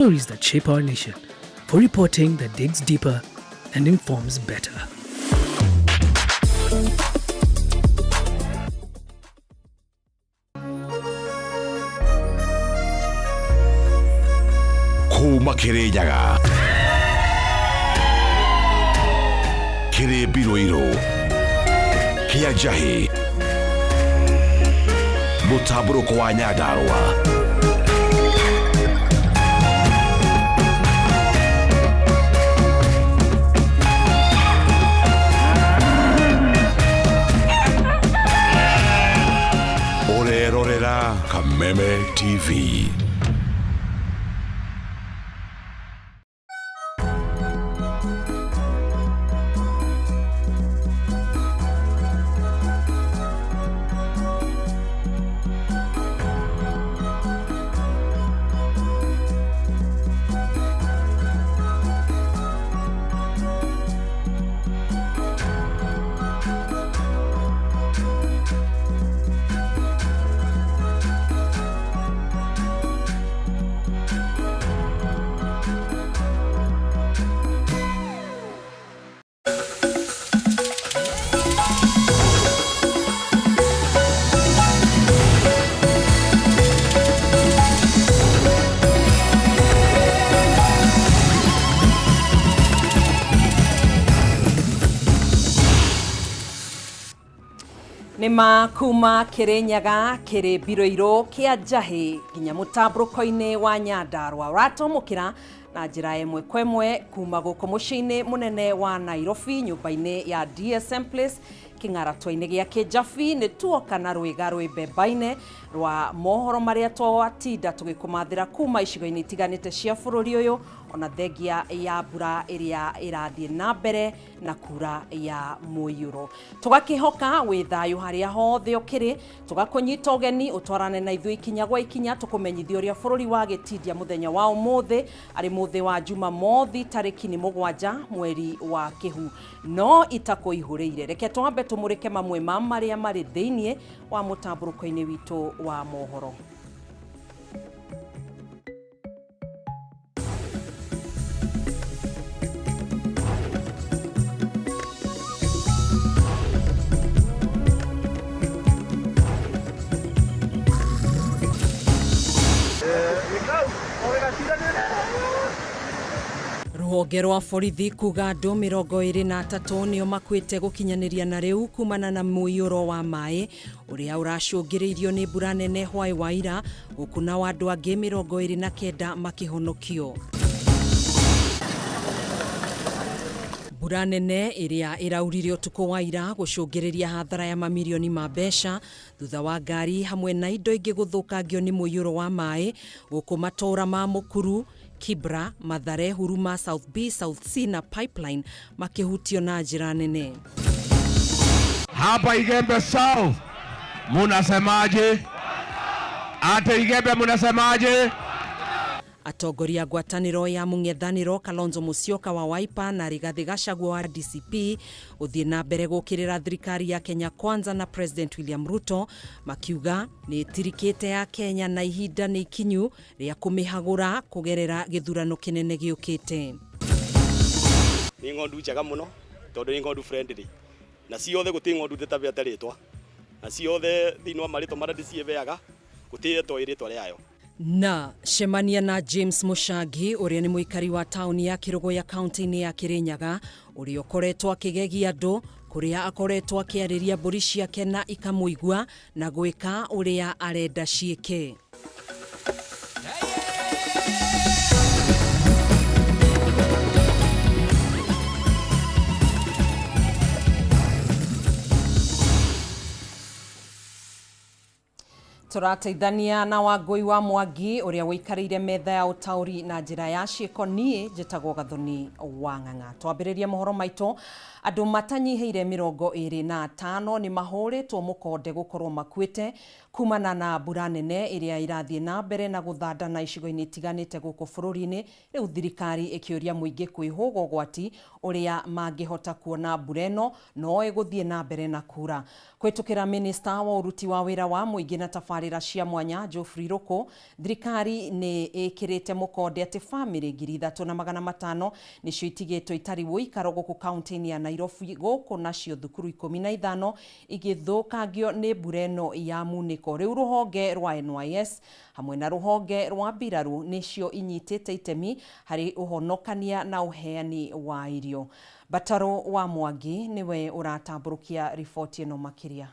Stories that shape our nation, for reporting that digs deeper and informs better. Kuma Kirinyaga kĩrĩ mbirũirũ kĩa njahĩ mũtambũrũko wa Nyandarũa. Ũrerorera Kameme TV. Nĩ ma kuma Kĩrĩnyaga kĩrĩ mbirũirũ kĩa njahĩ nginya mũtambũrũko-inĩ wa Nyandarũa ũratomũkĩra na njĩra ĩmwe kwa ĩmwe kuma gũkũ mũciĩ-inĩ mũnene wa Nairobi nyũmba-inĩ ya DSM Place kĩng'aratwa-inĩ gĩa Kĩnjabi. Nĩ tuoka na rwĩga rwĩ mbembaine rwa mohoro marĩa twatinda tũgĩkũmathĩra kuma icigo-inĩ itiganĩte cia bũrũri ũyũ, ona thengia ya mbura ĩrĩa ĩrathiĩ na mbere na kura ya mũiyũro. Tũgakĩhoka wĩ thayũ harĩa hothe ũkĩrĩ, tũgakũnyita ũgeni ũtwarane na ithuĩ ikinya gwa ikinya tũkũmenyithia ũrĩa bũrũri wa gĩtindia mũthenya wa ũmũthĩ, arĩ mũthĩ wa Jumamothi tarĩki nĩ 7 mweri wa Kĩhu. No itakũihũrĩire, reke twambe tũmũrĩke mamwe ma marĩa marĩ thĩiniĩ wa mũtambũrũko-inĩ witũ wa mohoro. Rũhonge rwa borithi kuga andũ 23 nĩo makuĩte gũkinyanĩria na rĩu kumana na mũiyũro wa maĩ ũrĩa ũracũngĩrĩirio nĩ mbura nene hwaĩ wa ira, gũkũ nao andũ angĩ 29 makĩhonokio. Mbura nene ĩrĩa ĩraurire ũtukũ wa ira gũcũngĩrĩria hathara ya mamirioni ma mbeca thutha wa ngari hamwe na indo ingĩ gũthũkangio nĩ mũiyũro wa maĩ gũkũ matũũra ma Mũkuru, Kibra, Mathare, Huruma, South B, South C na Pipeline makĩhutio na njĩra nene. Hapa Igembe South munasemaje? Ate Igembe munasemaje? Atongoria ngwatanĩro ya mũng'ethanĩro Kalonzo Musyoka wa Wiper na Rigathĩ Gachagua wa DCP gũthiĩ na mbere gũkĩrĩra thirikari ya Kenya Kwanza na President William Ruto makiuga nĩ ĩtirikĩte ya Kenya na ihinda nĩ ikinyu rĩa kũmĩhagũra kũgerera gĩthurano kĩnene gĩũkĩte. Nĩ ng'ondu njega mũno tondũ nĩ ng'ondu friendly, na ciothe gũtirĩ ng'ondu ndĩtabete rĩtwa, na ciothe thĩinĩ wa marĩtwa marĩa ndĩciheaga gũtirĩ ĩtoĩ rĩtwa rĩayo. Na cemania na James Mũcangi ũrĩa nĩ mũikari wa taũni ya Kĩrũgũya kaunti-inĩ ya Kĩrĩnyaga, ũrĩa ũkoretwo akĩgegia andũ kũrĩa akoretwo akĩarĩria mbũri ciake na ikamũigua na gwĩka ũrĩa arenda ciĩke. Tũrateithania na Wangũi wa Mwangi ũrĩa ũikarĩire metha ya ũtaũri na njĩra ya ciĩko. Niĩ njĩtagwo Gathoni wa Ng'ang'a. Twambĩrĩrie mohoro maitũ, andũ matanyihĩire 25 nĩ mahũrĩtwo mũkonde gũkorwo makuĩte. Kumana na mbura nene ĩrĩa irathiĩ na mbere na gũthandana icigo-inĩ itiganĩte gũkũ bũrũri-inĩ, rĩu thirikari ĩkĩũria mũingĩ kwĩhũga ũgwati ũrĩa mangĩhota kuona mbura ĩno no ĩgũthiĩ na mbere na kura. Kũhĩtũkĩra minista wa ũruti wa wĩra wa mũingĩ na tabarĩra cia mwanya Geoffrey Ruku, thirikari nĩ ĩkĩrĩte mũkonde atĩ bamĩrĩ 3500 nĩcio itigĩtwo itarĩ ũikaro gũkũ kaunti-inĩ ya Nairobi, gũkũ nacio thukuru 15 igĩthũkangio nĩ mbura ĩno ya munĩko. Rĩu rũhonge rwa NYS hamwe na rũhonge rwa mbirarũ nĩcio inyitĩte itemi harĩ ũhonokania na ũheani wa irio. Bataro wa Mwangi nĩwe ũratambũrũkia riboti ĩno makĩria.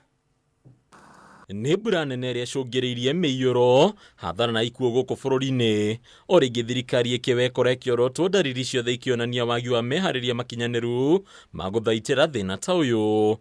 Nĩ mbura nene ĩrĩa ĩcũngĩrĩirie mĩiyũro, hathara na ikuũ gũkũ bũrũri-inĩ. O rĩngĩ thirikari ĩkĩwekora ĩkĩorotwo ndariri ciothe ikĩonania wagi wa meharĩria makinyanĩru ma gũthaitĩra thĩna ta ũyũ.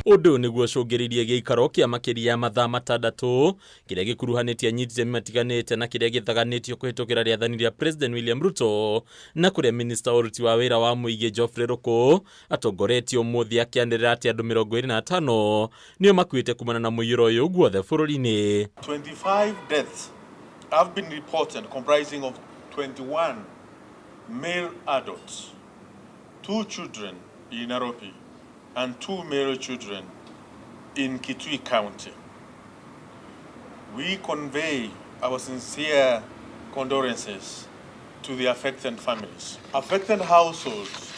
Ũndũ ũyũ nĩguo ũcũngĩrĩirie gĩikaro kĩa makĩria ya mathaa 6 kĩrĩa gĩkuruhanĩtie anyiti itemi matiganĩte na kĩrĩa gĩthaganĩtio kũhĩtũkĩra rĩathani rĩa President William Ruto, na kũrĩa minista wa ũruti wa wĩra wa mũingĩ Geoffrey Ruku atongoretie ũmũthĩ akĩanĩrĩra atĩ andũ 25 nĩo makuĩte kumana na mũiyũro ũyũ guothe bũrũri-inĩ. 25 deaths have been reported, comprising of 21 male adults, 2 children in Nairobi and 2 male children in Kitui County. We convey our sincere condolences to the affected families. Affected households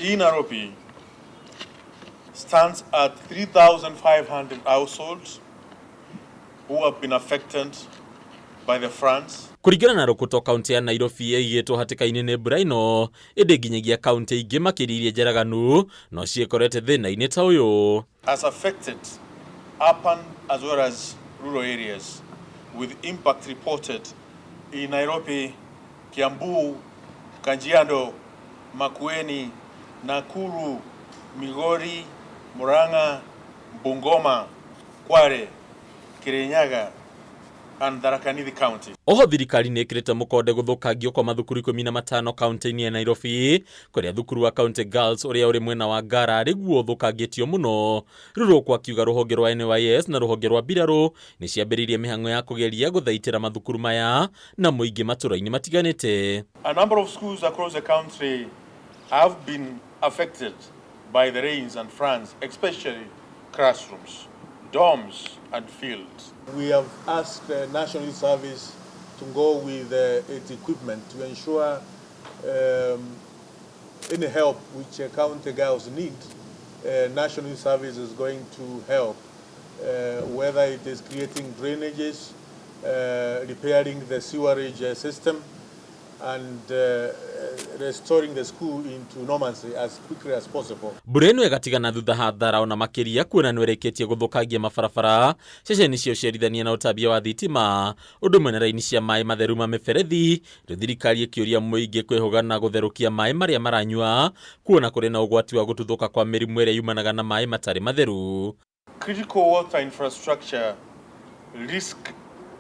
in Nairobi stands at 3,500 households who have been affected by the floods. Kũringana na Ruku, to kaunti ya Nairobi ĩigĩtwo hatĩka-inĩ nĩ mbura ĩno, ĩndĩ nginyagia kaunti ingĩ makĩria iria njaraganu no ciĩkorete thĩna-inĩ ta ũyũ. Has affected urban as well as rural areas, with impact reported in Nairobi, Kiambu, Kajiado, Makueni, Nakuru, Migori, Murang'a, Bungoma, Kwale, Kirinyaga and Tharaka Nithi County. Oho thirikari nĩ ĩkĩrĩte mũkonde gũthũkangio kwa mathukuru 15 kaunti-inĩ ya Nairobi, kũrĩa thukuru wa County Girls ũrĩa ũrĩ mwena wa Ngara rĩguo ũthũkangĩtio mũno. Rĩu Ruku akiuga rũhonge rwa NYS na rũhonge rwa mbirarũ nĩ ciambĩrĩirie mĩhang'o ya kũgeria gũthaitĩra mathukuru maya na mũingĩ matũra-inĩ matiganĩte. A number of schools across the country have been affected by the rains and floods, especially classrooms, dorms and fields. We have asked the National Youth Service to go with its equipment to ensure any help which county girls need, National Youth Service is going to help, whether it is creating drainages, repairing the sewerage system, and restoring the school into normalcy as quickly as possible. Mbura ĩno ĩgatigana thutha hathara ona makĩria kuona nĩĩrĩkĩtie gũthũkangia mabarabara, ceceni cia ũciarithania na ũtambia wa thitima, ũndũ ũmwe na raini cia maĩ matheru ma mĩberethi. Rĩu thirikari ĩkĩũria mũingĩ kwĩhũga na gũtherũkia maĩ marĩa maranyua, kuona kũrĩ na ũgwati wa gũtuthũka kwa mĩrimũ ĩrĩa yumanaga na maĩ matarĩ matheru. Critical water infrastructure risk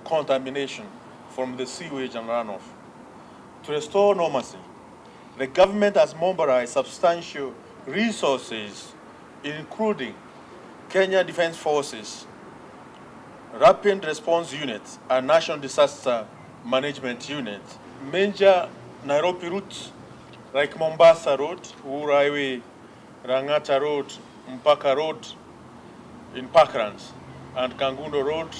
contamination from the sewage and runoff. To restore normalcy, the government has mobilized substantial resources, including Kenya Defence Forces, Rapid Response Unit, and National Disaster Management Unit. Major Nairobi routes like Mombasa Road, Uhuru Highway, Lang'ata Road, Mpaka Road in Parklands, and Kangundo Road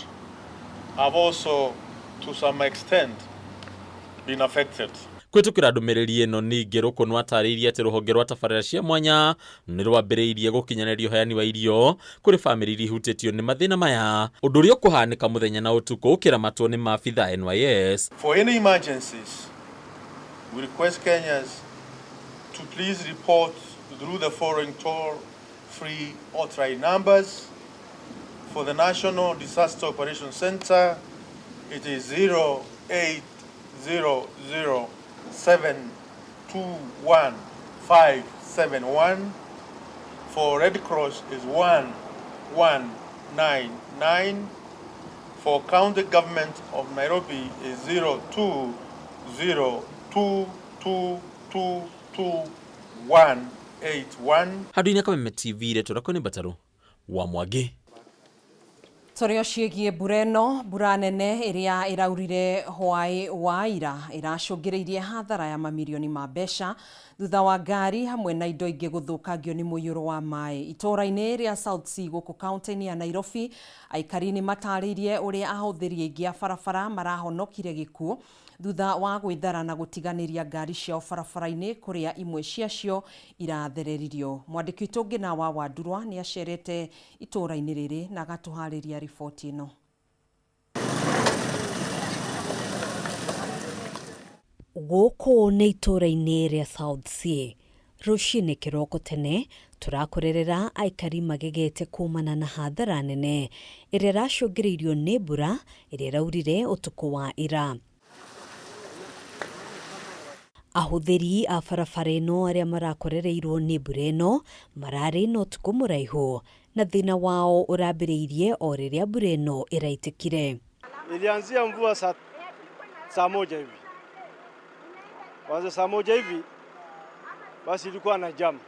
have also, to some extent, been affected. Kũhĩtũkĩra ndũmĩrĩri ĩno ningĩ Ruku nĩwatarĩirie atĩ rũhonge rwa tabarĩra cia mwanya nĩ rwambĩrĩirie gũkinyanĩria ũheani wa irio kũrĩ bamĩrĩ iria ihutĩtio nĩ mathĩna maya, ũndũ ũrĩa ũkũhanĩka mũthenya na ũtukũ ũkĩramatwo nĩ maabitha NYS. For any emergencies, we request Kenyans to please report through the following toll-free hotline numbers. For the National Disaster Operations Center, it is 0800 721 571. For Red Cross is 1199. For County Government of Nairobi is 0202222181. Handũ-inĩ Kameme TV, rĩtwa rĩakwa nĩ Mbatarũ wa Mwangi. Tũrĩ o ciĩgiĩ mbura ĩno, mbura nene ĩrĩa ĩraurire hwaĩ wa ira ĩracũngĩrĩirie hathara ya mamirioni ma mbeca thutha wa ngari hamwe na indo ingĩ gũthũkangio nĩ mũiyũro wa maĩ. Itũũra-inĩ rĩa South C gũkũ kaunti-inĩ ya Nairobi, aikari nĩ matarĩirie ũrĩa ahũthĩri aingĩ a barabara marahonokire gĩkuũ thutha wa gwĩthara na gũtiganĩria ngari ciao barabara-inĩ kũrĩa imwe ciacio irathereririo. Mwandĩki witũ Ngĩna wa Wandurwa nĩ acerete itũũra-inĩ rĩrĩ na agatũharĩria riboti ĩno. Gũkũ nĩ itũũra-inĩ rĩa South C. Rũcinĩ kĩroko tene tũrakorerera aikari magegete kumana na hathara nene ĩrĩa ĩracũngĩrĩirio nĩ mbura ĩrĩa ĩraurire ũtukũ wa ira. Ahũthĩri a barabara ĩno arĩa marakorereirwo nĩ mbura ĩno mararĩ na ũtukũ mũraihu na thĩna wao ũrambĩrĩirie o rĩrĩa mbura ĩno ĩraitĩkire. Ilianzia mvua saa moja hivi, kwanza saa moja hivi basi ilikuwa na jam,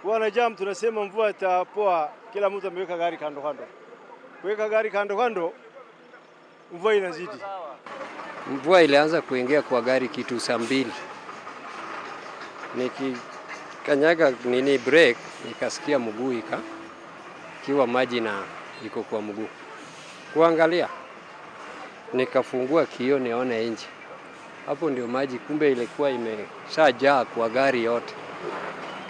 kuwa na jam, tunasema mvua itapoa, kila mtu ameweka gari kando kando, kuweka gari kando kando, mvua inazidi. Mvua ilianza kuingia kwa gari kitu saa 2. Nikikanyaga nini brake, nikasikia mguu ikiwa maji na iko kwa mguu. Kuangalia, nikafungua kioo nione nje. Hapo ndio maji kumbe ilikuwa imeshajaa kwa gari yote,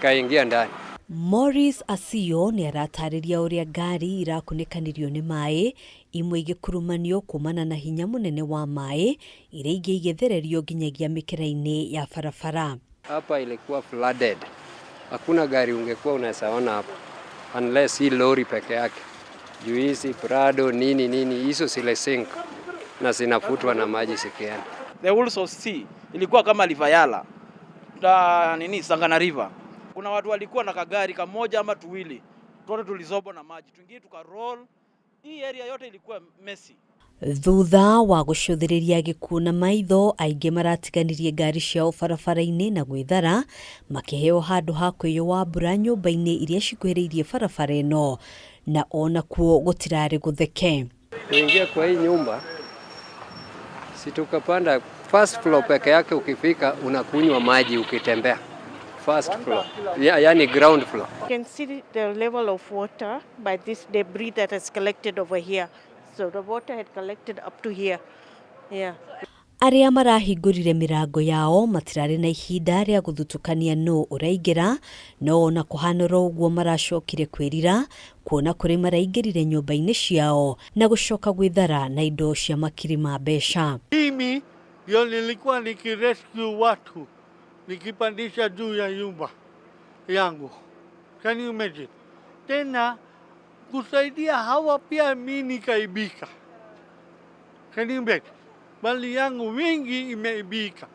kaingia ndani. Morris Asio nĩ aratarĩria ũrĩa ngari irakunĩkanĩrio nĩ maĩ, imwe igĩkurumanio kumana na hinya mũnene wa maĩ, iria ingĩ igĩthererio nginyagia mĩkĩra-inĩ ya barabara. Hapa ilikuwa flooded. Hakuna gari ungekuwa unaweza ona hapa unless hii lori peke yake. Juu hizi Prado nini nini hizo zile sink na zinafutwa na maji zikienda. The also sea ilikuwa kama River Yala na nini Sangana River. Kuna watu walikuwa na kagari kamoja ama tuwili, tuote tulizobwa na maji, twingine tukaroll. Hii area yote ilikuwa messy. Thutha wa gũcũthĩrĩria gĩkuũ na maitho, aingĩ maratiganirie ngari ciao barabara-inĩ na gwĩthara makĩheo handũ ha kwĩyũa mbura nyũmba-inĩ iria cikuhĩrĩirie barabara ĩno, na onakuo gũtirarĩ gũtheke. Kuingia kwa hii nyumba, si tukapanda first floor peke yake, ukifika unakunywa maji ukitembea. First floor, yani ground floor. You can see the level of water by this debris that has collected over here. So the water had collected up to here. Yeah. Arĩa marahingũrire mĩrango yao matirarĩ na ihinda rĩa gũthutũkania nũ ũraingĩra, no ona kũhana ũguo maracokire kwĩrira kuona kũrĩ maraingĩrire nyũmba-inĩ ciao na gũcoka gwĩthara na indo cia makiri ma mbeca. Mimi ndio nilikuwa nikirescue watu nikipandisha juu ya nyumba yangu. Can you imagine? Tena kusaidia hawa pia mimi nikaibika. Can you imagine? Mali yangu mingi imeibika.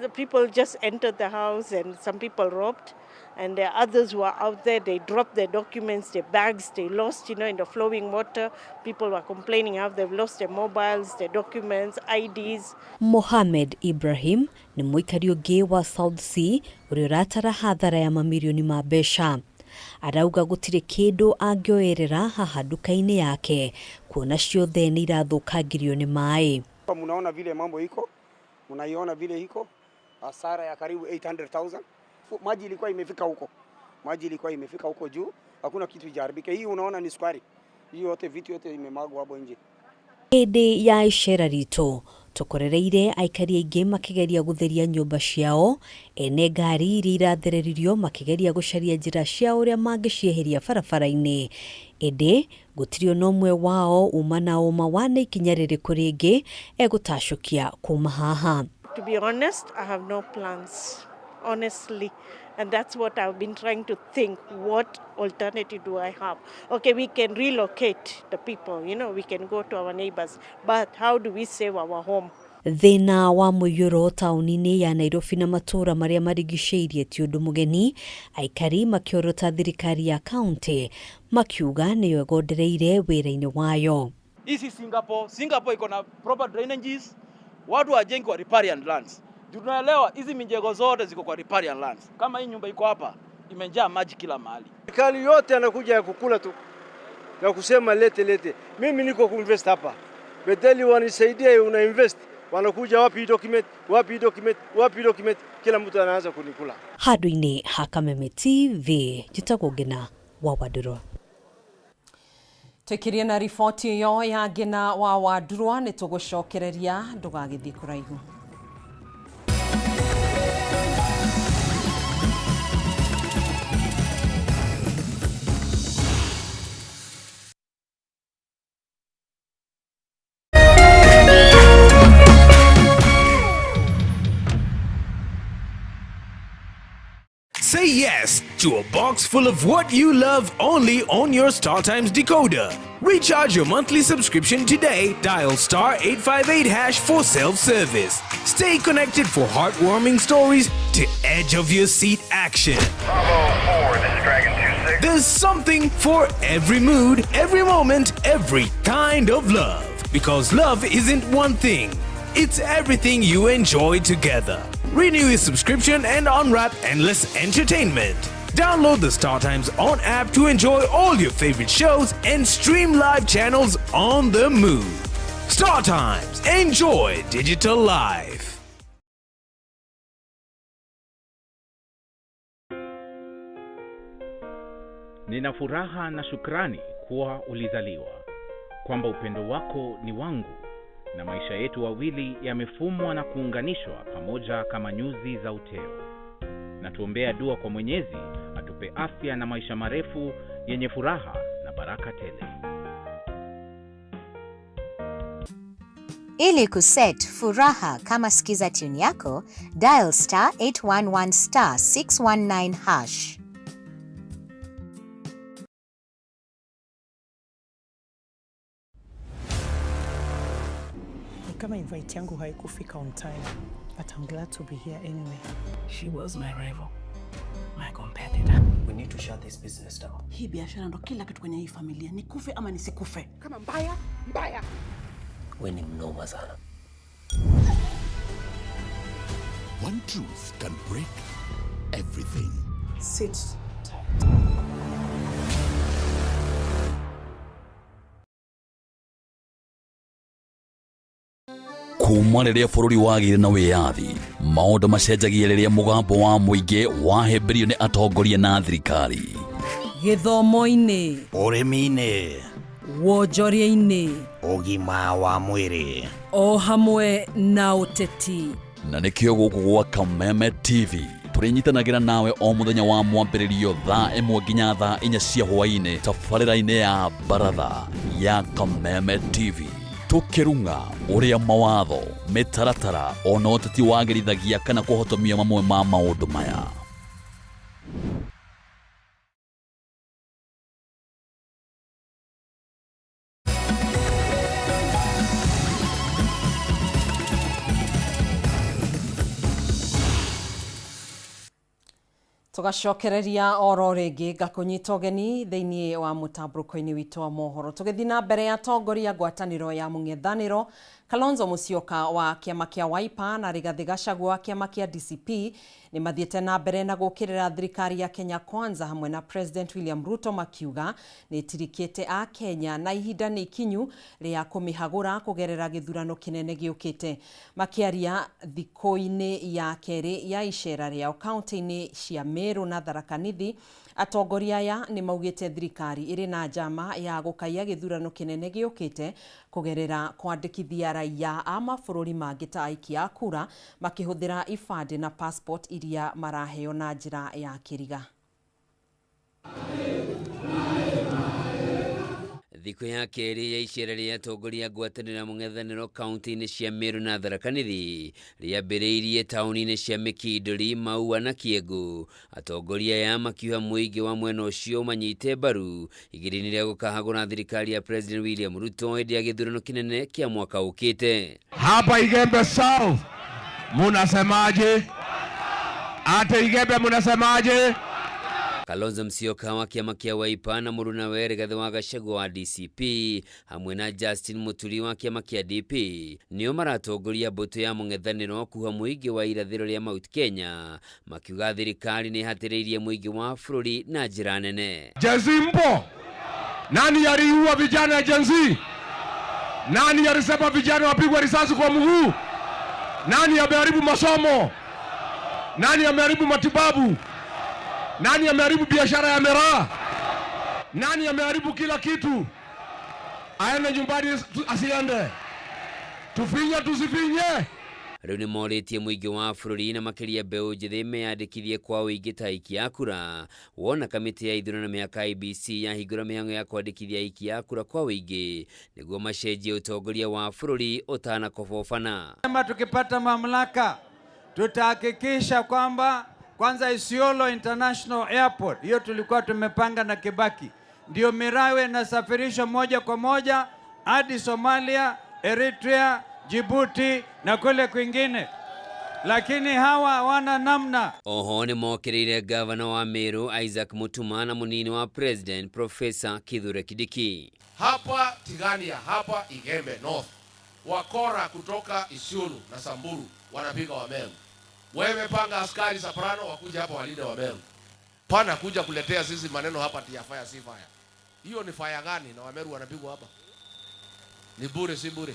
The people just entered the house and some people robbed, and there are others who are out there. They dropped their documents, their bags, they lost, you know, in the flowing water. People were complaining how they've lost their mobiles, their documents, IDs. Mohamed Ibrahim nĩ mũikari ũngĩ wa South C ũrĩa ũratara hathara ya mamirioni ma mbeca. Arauga gũtirĩ kĩndũ angĩoerera haha nduka-inĩ yake kuona ciothe nĩ irathũkangirio nĩ maĩ. Munaona vile mambo iko, munaiona vile iko, hasara ya karibu 800,000. Maji ilikuwa imefika huko, maji ilikuwa imefika huko juu, hakuna kitu ijaribike. Hii unaona ni sukari, hii yote vitu yote imemwagwa hapo nje. Hĩndĩ ya icera ritũ tũkorereire aikari aingĩ makĩgeria gũtheria nyũmba ciao, ene ngari iria irathereririo makĩgeria gũcaria njĩra cia ũrĩa mangĩcieheria barabara-inĩ, ĩndĩ gũtirĩ ona ũmwe wao uma na ũma wa nĩ ikinya rĩrĩkũ rĩngĩ egũtacũkia kuma haha. To be honest, I have no plans, honestly. And that's what I've been trying to think. What alternative do I have? Okay, we can relocate the people, you know, we can go to our neighbors. But how do we save our home? Thĩna wa mũiyũro taũni-inĩ ya Nairobi na matũũra marĩa marigicĩirie ti ũndũ mũgeni, aikari makĩorota thirikari ya kaunti makiuga nĩyo ĩgondereire wĩra-inĩ wayo. Hii Singapore, Singapore iko na proper drainages, watu wajengi kwa riparian lands. Tunaelewa hizi mijengo zote ziko kwa riparian lands. Kama hii nyumba iko hapa imejaa maji kila mahali. Serikali yote anakuja ya kukula tu. ya kusema lete lete. Mimi niko kuinvest hapa, bedeli wanisaidie, una invest wanakuja wapi document, wapi document, wapi document, kila mtu anaanza kunikula. Handũ-inĩ ha Kameme TV njĩtagwo Ngina wa Wandũrwa. Tũikirie na riboti ĩyo ya Ngina wa Wandurwa nĩ tũgũcokereria ndũgagĩthiĩ kũraihu. Say yes to a box full of what you love only on your StarTimes decoder. Recharge your monthly subscription today. Dial star 858 hash for self-service. Stay connected for heartwarming stories to edge of your seat action. Bravo 4, this is Dragon 26. There's something for every mood, every moment, every kind of love. Because love isn't one thing, it's everything you enjoy together. Renew your subscription and unwrap endless entertainment. Download the StarTimes On app to enjoy all your favorite shows and stream live channels on the move. StarTimes, enjoy digital life. Nina furaha na shukrani kuwa ulizaliwa, kwamba upendo wako ni wangu na maisha yetu wawili yamefumwa na kuunganishwa pamoja kama nyuzi za uteo. Na tuombea dua kwa Mwenyezi atupe afya na maisha marefu yenye furaha na baraka tele. Ili kuset furaha kama skiza tune yako, dial star 811 star 619 hash. Ni kama invite yangu haikufika on time, but I'm glad to be here anyway. She was my rival, my competitor. We need to shut this business down. Hii biashara ndo kila kitu kwenye hii familia, nikufe ama nisikufe. Kama mbaya mbaya. We ni mnoma sana. One truth can break everything. Sit tight. Kuma rĩrĩa bũrũri wagĩire na wĩyathi, maũndũ macenjagia rĩrĩa mũgambo wa mũingĩ wahĩmbĩrio nĩ atongoria na thirikari. Gĩthomo-inĩ, Ũrĩmi-inĩ, wonjoria-inĩ, ũgima wa mwĩrĩ, o hamwe na ũteti. Na nĩkĩo gũkũ gwa Kameme TV tũrĩnyitanagĩra nawe o mũthenya wa mwambĩrĩrio thaa 1 nginya thaa 4 cia hwaĩ-inĩ tabarĩra-inĩ ya baratha ya Kameme TV, tũkĩrung'a ũrĩa mawatho, mĩtaratara ona ũteti wagĩrithagia kana kũhotomia mamwe ma maũndũ maya. Tugacokereria oro rĩngĩ ngakũnyita ũgeni thĩinĩ wa mũtambũrũko-inĩ witũ wa mohoro. Tũgĩthiĩ na mbere, atongoria ngwatanĩro ya mũng'ethanĩro Kalonzo Musyoka wa kĩama kĩa Wiper na Rigathĩ Gachagua wa kĩama kĩa DCP nĩ mathiĩte na mbere na gũkĩrĩra thirikari ya Kenya Kwanza hamwe na President William Ruto, makiuga nĩ ĩtirikĩte a Kenya na ihinda nĩ ikinyu rĩa kũmĩhagũra kũgerera gĩthurano kĩnene gĩũkĩte. Makĩaria thikũ-inĩ ya kerĩ ya icera rĩao kaunti-inĩ cia Meru na Tharaka Nithi, atongoria aya nĩ maugĩte thirikari ĩrĩ na njama ya gũkaiya gĩthurano kĩnene gĩũkĩte kũgerera kwandĩkithia raia a mabũrũri mangĩ ta aikia a kura makĩhũthĩra ibandĩ na passport iria maraheo na njĩra ya kĩriga. Thikũ ya kerĩ ya icera rĩa atongoria ngwatanĩro ya mũng'ethanĩro kaunti-inĩ cia Meru na Tharaka Nithi rĩambĩrĩirie taũni-inĩ cia Mĩkindũri, Maua na Kĩengũ. Atongoria aya makiuga mũingĩ wa mwena ũcio manyite mbaru igeria-inĩ rĩa gũkahagũra thirikari ya President William Ruto hĩndĩ ya gĩthurano kĩnene kĩa mwaka ũkĩte. Hapa Igembe South munasemaje? Ate Igembe munasemaje? Kalonzo Musyoka wa kĩama kĩa Wiper na mũrunawe Rigathĩ wa Gachagua wa DCP hamwe na Justin Muturi wa kĩama kĩa DP nĩo maratongoria mbũtũ ya mũng'ethanĩro kuha mũingĩ wa irathĩro rĩa Mount Kenya, makiuga thirikari nĩ ĩhatĩrĩirie mũingĩ wa bũrũri na njĩra nene. Jazimbo, Nani aliua vijana ya Gen Z? Nani alisema vijana wapigwe risasi kwa mguu? Nani ameharibu masomo? Nani ameharibu matibabu? Nani ameharibu biashara ya miraa? Nani ameharibu kila kitu? Aende nyumbani, asiende? Tufinye tusifinye? Rĩu nĩ morĩtie mũingĩ wa bũrũri na makĩria mbeũ njĩthĩ meyandĩkithie kwa ũingĩ ta aikia a kura wona kamĩtĩ ya ithurano mĩhaka IEBC yahingũra mĩhang'o ya kwandĩkithia aikia a kura kwa ũingĩ nĩguo macenjie ũtongoria wa bũrũri ũtanakobobana. Sema tukipata mamlaka tutahakikisha kwamba kwanza Isiolo International Airport hiyo tulikuwa tumepanga na Kibaki, ndio mirawe inasafirishwa moja kwa moja hadi Somalia, Eritrea, Djibouti na kule kwingine, lakini hawa hawana namna. Oho nĩ mokĩrĩire gavana wa Meru Isaac Mutuma na mũnini wa president Profesa Kithure Kindiki. Hapa Tigania, hapa Igembe North, wakora kutoka Isiolo na Samburu wanapiga Wameru. Wewe panga askari Soprano wakuja hapa walinde Wameru. Pana kuja kuletea sisi maneno hapa ati ya fire si fire. Hiyo ni fire gani na Wameru wanapigwa hapa? Ni bure si bure?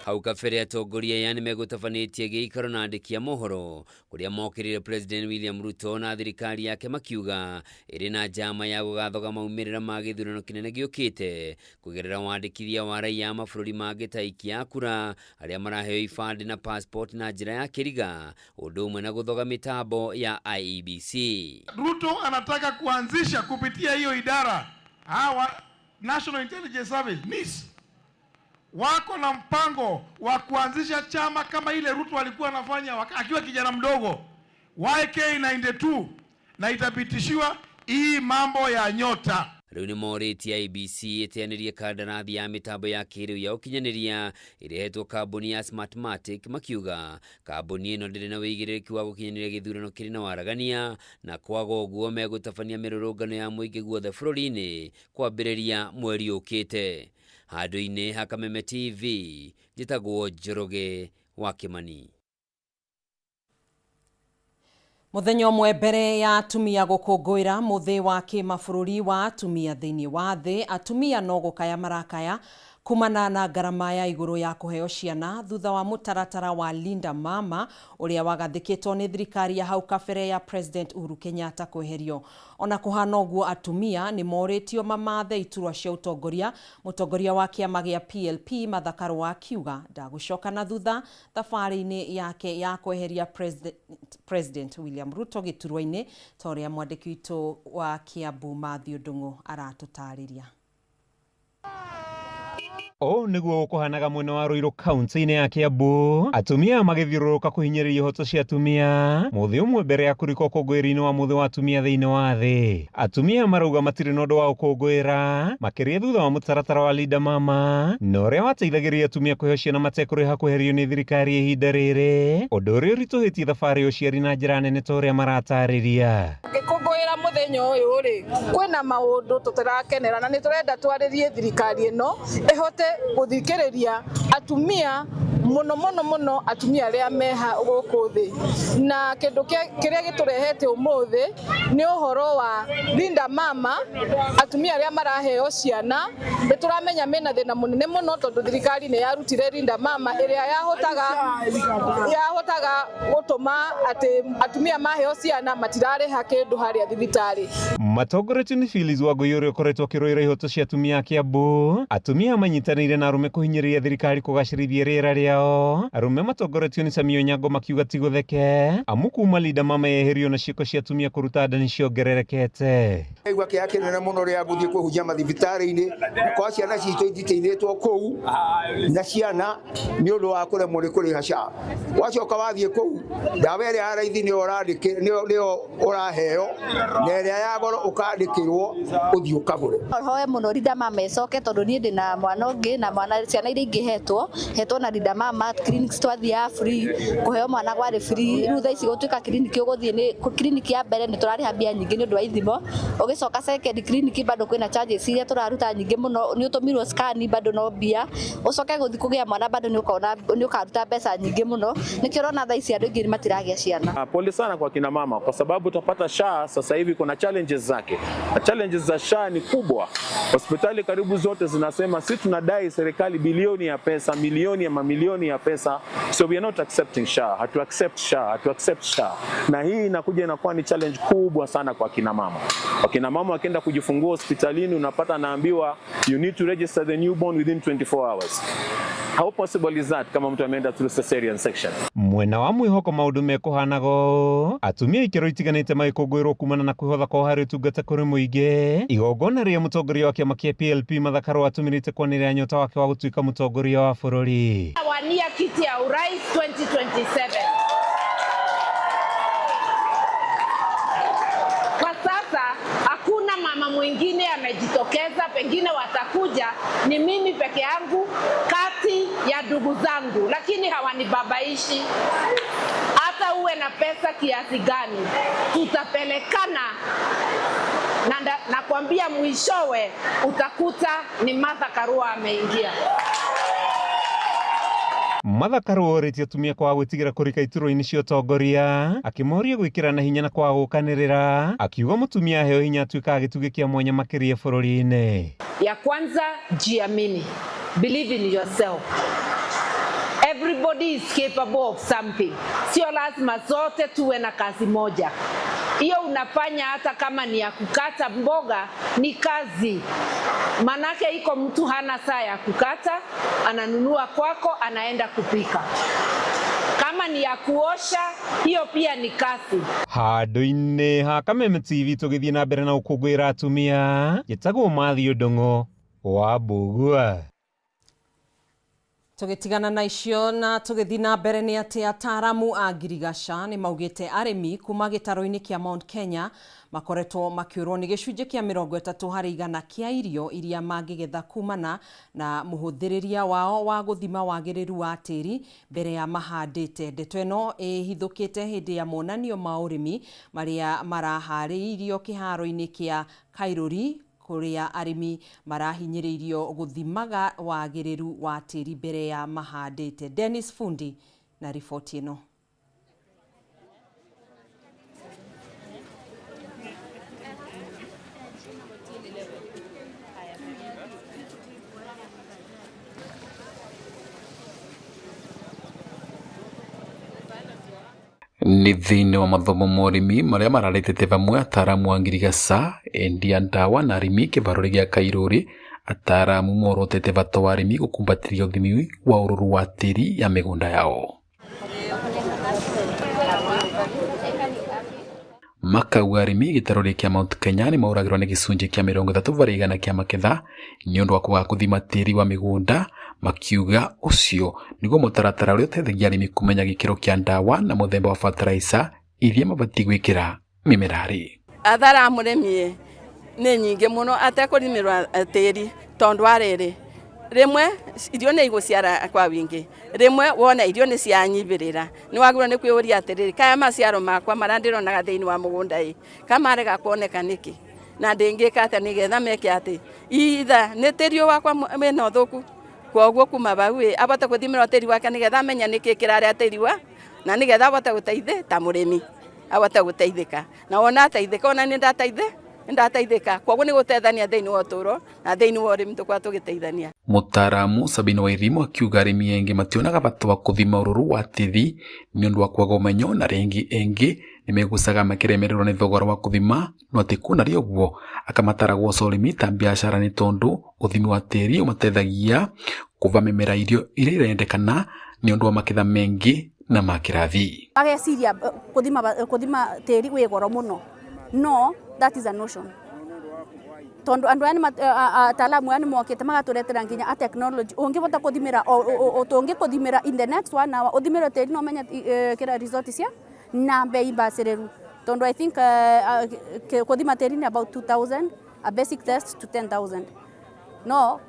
Hau kabere atongoria aya nĩmegũtabanĩtie gĩikaro na andĩki a mohoro kũrĩa mokĩrĩire President William Ruto na thirikari yake makiuga ĩrĩ na njama ya gũgathoga maumĩrĩra ma gĩthurano kĩnene gĩũkĩte kũgerera wandĩkithia wa raiya a mabũrũri mangĩ ta aikia a kura arĩa maraheo ibandĩ na passport na njĩra ya kĩriga ũndũ ũmwe na gũthoga mĩtambo ya IEBC. Ruto anataka kuanzisha kupitia hiyo idara hawa National Intelligence Service NIS wako na mpango wa kuanzisha chama kama ile Ruto alikuwa anafanya akiwa kijana mdogo YK92, na itapitishiwa hii mambo ya nyota. Rĩu nĩ morĩtie IEBC ĩteanĩrie kandarathi ya mĩtambo ya kĩrĩu ya ũkinyanĩria ĩrehetwo kambuni ya Smartmatic makiuga kambuni ĩno ndĩrĩ na wĩigĩrĩrĩki wa gũkinyanĩria gĩthurano kĩrĩ na waragania na kwaga ũguo megũtabania mĩrũrũngano ya mũingĩ guothe bũrũri-inĩ kwambĩrĩria mweri ũkĩte. Handũ-inĩ ha Kameme TV njĩtagwo Njoroge wa Kĩmani. Mũthenya ũmwe mbere ya atumia gũkũngũĩra mũthĩ wa kĩmabũrũri wa atumia thĩinĩ wa thĩ, atumia no gũkaya marakaya kumana na ngarama ya igũrũ ya kũheo ciana thutha wa mũtaratara wa Linda Mama ũrĩa wagathĩkĩtwo nĩ thirikari ya hau kabere ya President Uhuru Kenyatta kweherio. Ona kũhana ũguo atumia nĩ morĩtio mamathe iturwa cia ũtongoria. Mũtongoria wa kĩama gĩa PLP Martha Karua akiuga ndagũcoka na thutha thabarĩ-inĩ yake ya kweheria President William Ruto gĩturwa-inĩ ta ũrĩa mwandĩki witũ wa Kiambu Mathew Ndung'u aratũtarĩria. Ũũ nĩguo gũkũhanaga mwena wa Ruiru kaunti-inĩ ya Kiambu, atumia magĩthiũrũrũka kũhinyĩrĩria ihoto cia atumia mũthĩ ũmwe mbere ya kũrika ũkũngũĩri-inĩ wa mũthĩ wa atumia thĩinĩ wa thĩ. Atumia marauga matirĩ na ũndũ wa gũkũngũĩra makĩria thutha wa mũtaratara wa Linda Mama na ũrĩa wateithagĩrĩria atumia kũheo ciana matekũrĩha kweherio nĩ thirikari ihinda rĩrĩ, ũndũ ũrĩa ũritũhĩtie thabarĩ ya ũciari na njĩra nene ta ũrĩa maratarĩria. Ngĩkũngũĩra mũthenya ũyũ rĩ, kwĩna maũndũ tũtĩrakenera na nĩ tũrenda twarĩrie thirikari ĩno ĩhote gũthikĩrĩria atumia mũno mũno mũno atumia arĩa meha gũkũ thĩ. Na kĩndũ kĩrĩa gĩtũrehete ũmũthĩ nĩ ũhoro wa Linda Mama, atumia arĩa maraheo ciana. Nĩ tũramenya mena thĩna mũnene mũno tondũ thirikari nĩ yarutire Linda Mama ĩrĩa yahotaga gũtũma atĩ atumia maheo ciana matirarĩha kĩndũ harĩa thibitarĩ. Matongoretio nĩ Phyllis Wangui ũrĩa ũkoretwo akĩrũĩra ihoto cia atumia a Kiambu, atumia manyitanĩire na arũme kũhinyĩrĩria thirikari kũgacĩrithia rĩera rĩao. Arũme matongoretio nĩ Sammy Onyango makiuga ti gũtheke amu kuma Linda Mama yeherio na ciĩko cia atumia kũruta nda nĩ ciongererekete. Igua kĩeha kĩnene mũno rĩrĩa ngũthiĩ kũhunjia mathibitarĩ-inĩ kwa ciana citũ ititeithĩtwo kũu na ciana nĩ ũndũ wa kũremwo nĩ kũrĩha SHA. Wacoka wathiĩ kũu ndawa ĩrĩa ya raithi nĩyo nĩyo ũraheo na ĩrĩa ya goro ũkandĩkĩrwo ũthiĩ ũkagũre. Hoe mũno Linda Mama ĩcoke tondũ niĩ ndĩna mwana ũngĩ na mwana ciana iria ingĩ hetwo na Linda Mama. mama clinics twathiaga free, kũheo mwana gwarĩ free. Rĩu thaa ici gũtuĩka clinic ũgũthiĩ nĩ clinic ya mbere nĩ tũrarĩha mbia nyingĩ nĩ ũndũ wa ithimo, ũgĩcoka second clinic bado kwĩna charges iria tũraruta nyingĩ mũno, nĩ ũtũmirwo scan bado no mbia, ũcoke gũthiĩ kũgĩa mwana bado nĩ ũkona nĩ ũkaruta mbeca nyingĩ mũno, nĩkĩo ũrona thaa ici andũ aingĩ matiragĩa ciana. Pole sana kwa kina mama kwa sababu utapata SHA sasa hivi kuna challenges zake, na challenges za SHA ni kubwa. Hospitali karibu zote zinasema si tunadai serikali bilioni ya pesa, milioni ya mamilioni ya pesa, so we are not accepting SHA, hatu accept SHA, hatu accept SHA. Na hii inakuja inakuwa ni challenge kubwa sana kwa kina mama. Wakina mama wakienda kujifungua hospitalini, unapata anaambiwa you need to register the newborn within 24 hours. How possible is that kama mtu ameenda through cesarean section? Mwena wa mwĩhoko maũndũ mekũhanaga ũũ, atumia ikĩro itiganĩte magĩkũngũĩrwo kumana na kwĩhotha kwao harĩ ũtungata kũrĩ mũingĩ, igongona rĩrĩa mũtongoria wa kĩama kĩa PLP Martha Karua atũmĩrĩte kwanĩrĩra nyota wake wa gũtuĩka mũtongoria wa bũrũri. Wania kiti ya urais 2027. Kwa sasa hakuna mama mwingine amejitokeza, pengine watakuja, ni mimi peke yangu kati ya ndugu zangu, lakini hawanibabaishi. Hata uwe na pesa kiasi gani, tutapelekana na nakwambia, mwishowe utakuta ni Martha Karua ameingia. Martha Karua orĩtie atumia kwaga gwĩtigĩra kũrika iturwa-inĩ cia ũtongoria, akĩmoria gwĩkĩrana hinya na kwaga gũkanĩrĩra, akiuga mũtumia aheo hinya atuĩkaga gĩtugĩ kĩa mwanya makĩria bũrũri-inĩ. Ya kwanza, jiamini. Believe in yourself. Everybody is capable of something. Sio lazima zote tuwe na kazi moja. Hiyo unafanya hata kama ni ya kukata mboga, ni kazi. Manake iko mtu hana saa ya kukata, ananunua kwako, anaenda kupika. Kama ni ya kuosha, hiyo pia ni kazi. Handũ-inĩ ha Kameme TV tũgĩthiĩ na mbere na gũkũngũĩra atumia, njĩtagwo Mathew Ndung'u wa Mbũgua. Tũgĩtigana na icio na tũgĩthiĩ na mbere nĩ atĩ ataaramu a ngirigaca nĩ maugĩte arĩmi kuma gĩtarũ-inĩ kĩa Mount Kenya makoretwo makĩũrwo nĩ gĩcunjĩ kĩa 30% kĩa irio iria mangĩgetha kumana na mũhũthĩrĩria wao wa gũthima wagĩrĩru wa tĩri mbere ya mahandĩte. Ndeto ĩno ĩhithũkĩte hĩndĩ ya monanio ma ũrĩmi marĩa maraharĩirio kĩharo-inĩ kĩa Kairũri kũrĩa arĩmi marahinyĩrĩirio gũthimaga wagĩrĩru wa tĩri mbere ya mahandĩte. Dennis Fundi na riboti ĩno. Nĩ thĩinĩ wa mathomo ma ũrĩmi marĩa mararetete vamwe ataaramu a ngirigaca, endia ndawa na arĩmi kĩvaro gĩa Kairũri, ataaramu morotete bata wa arĩmi gũkumbatĩria ũthimi wa ũrũrũ wa tĩri ya mĩgũnda yao. Makauga arĩmi gĩtarũ kĩa Mount Kenya nĩ maũragĩrwo nĩ gĩcunjĩ kĩa 30% kĩa maketha nĩ ũndũ wa kwaga gũthima tĩri wa mĩgũnda, makiuga ũcio nĩguo mũtaratara ũrĩa ũteithagia arĩmi kũmenya gĩkĩro kĩa ndawa na mũthemba wa fertilizer iria mabatiĩ gwĩkĩra mĩmera-rĩ. Athara mũrĩmi nĩ nyingĩ mũno atekũrĩmĩrwa tĩri tondũ wa rĩrĩ, rĩmwe irio nĩ igũciara kwa wingi, rĩmwe wona irio nĩ cianyibĩrĩra, nĩ wagĩrĩirwo nĩ kwĩyũria atĩrĩrĩ, kaya maciaro makwa marĩa ndĩronaga thĩinĩ wa mũgũnda ĩ, kamarega kuoneka nĩkĩ, na ndĩngĩka atĩa nĩgetha meke atĩ, itha nĩ tĩri ũyũ wakwa wĩna ũthũku, koguo kuma bau ĩ abote gũthimĩrwo tĩri wake nĩgetha amenye nĩkĩ kĩrarĩa tĩri wa, na nĩgetha abote gũteithĩ ta mũrĩmi abote gũteithĩka, na wona ateithĩka ona nĩ ndateithĩka, koguo nĩ gũteithania thĩinĩ wa ũtũũro na thĩinĩ wa ũrĩmi tũkoragwo tũgĩteithania. Mũtaaramu Sabina Wairimu akiuga arĩmi aingĩ mationaga bata wa kũthima ũrũrũ wa tĩri nĩ ũndũ wa kwaga ũmenyo na rĩngĩ ĩngĩ nĩmegucaga makĩremererwo nĩ thogora wa kũthima no atĩ kũna rĩ ũguo akamatara gwoca ũrĩmi ta biacara nĩ tondũ ũthimi wa tĩri ũmateithagia kũva mĩmera irio iria irendekana nĩ ũndũ wa maketha mengĩ na ma kĩrathi. Ageciria kũthima tĩri wĩ goro mũno, no that is a notion tondu andu aya ataalamu aya nimokite magaturetera nginya a technology ungivota kuthimira tungikuthimira in the next 1 hour uthimire tiri no menye kira result cia na mbei mbaciriru tondu I think kuthima tiri ni about 2000 a basic test to 10,000 no